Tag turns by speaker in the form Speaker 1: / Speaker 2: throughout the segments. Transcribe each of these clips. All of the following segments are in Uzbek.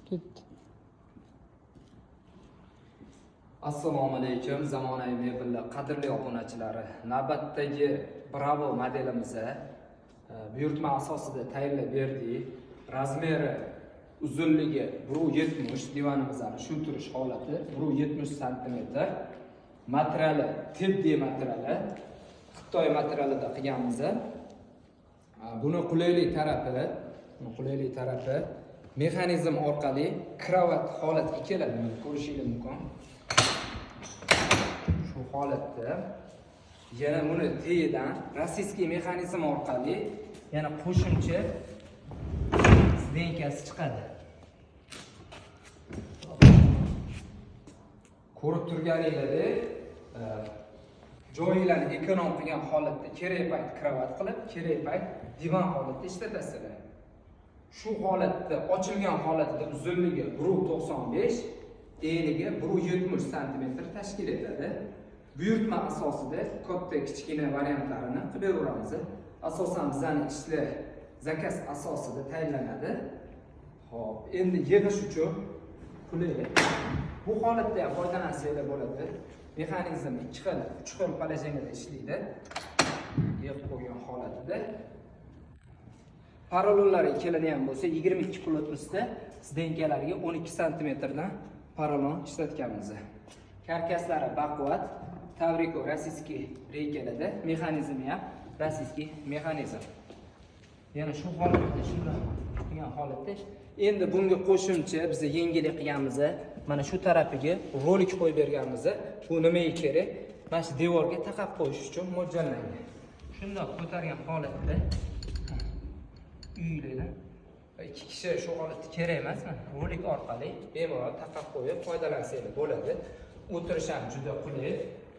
Speaker 1: Ketdi.
Speaker 2: Assalomu alaykum, zamonaviy mebellar qadrli obunachilari. Navbatdagi Bravo modelimizni buyurtma asosida tayyorlab berdik. Razmeri, uzunligi 1,70, divanimizni shu turish holati 1,70 sm. Materiali tibbiy materiali, Xitoy materialida qilganmiz. Buni qulaylik tarafi mexanizm orqali krovat holatga keladi. Mana ko'rishingiz mumkin. Shu holatda yana buni tagidan rossiyskiy mexanizm orqali yana qo'shimcha zdenkasi chiqadi. Ko'rib turganingizdek, joylarni ekonom qilgan holatda kerak payt krovat qilib, kerak payt divan holatda ishlatasizlar. Shu holatda ochilgan holatida uzunligi 1,95, enigi 1,70 sm tashkil etadi. Buyurtma asosida katta, kichkina variantlarini qilib beraveramiz. Asosan bizning ishlar zakaz asosida tayyorlanadi. Xo'p, endi yig'ish uchun qulay. Bu holatda ham foydalansanglar bo'ladi. Mexanizm 2 xil, 3 xil положениеda ishlaydi. Yig'ib qo'ygan holatida. Paralonlarga keladigan bo'lsa, 22 плотностьda zdenkalarga 12 sm dan paralon ishlatganmiz. Karkaslari baquvvat, Tavriko rossiyskiy reykalarda, mexanizmi ham rossiyskiy mexanizm. Yana shu holatda, shunday qilgan holatda endi bunga qo'shimcha biz yengillik qilganmiz. Mana shu tarafiga rolik qo'yib berganmiz. Bu nimaga kerak? Mana shu devorga taqab qo'yish uchun mo'ljallangan. Shundoq ko'targan holatda uylardan ikki kishi shu holatda kerak emasmi? Rolik orqali bemalol taqab qo'yib foydalansanglar bo'ladi. O'tirish ham juda qulay.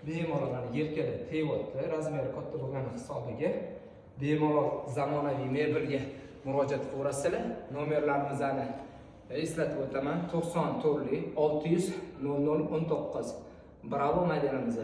Speaker 2: Bemalol mana yelkada tegyapti, razmeri katta bo'lgani hisobiga bemalol zamonaviy mebelga murojaat qilaverasizlar. Nomerlarimizni eslatib o'taman: 94 600 00 19. Bravo modelimiz.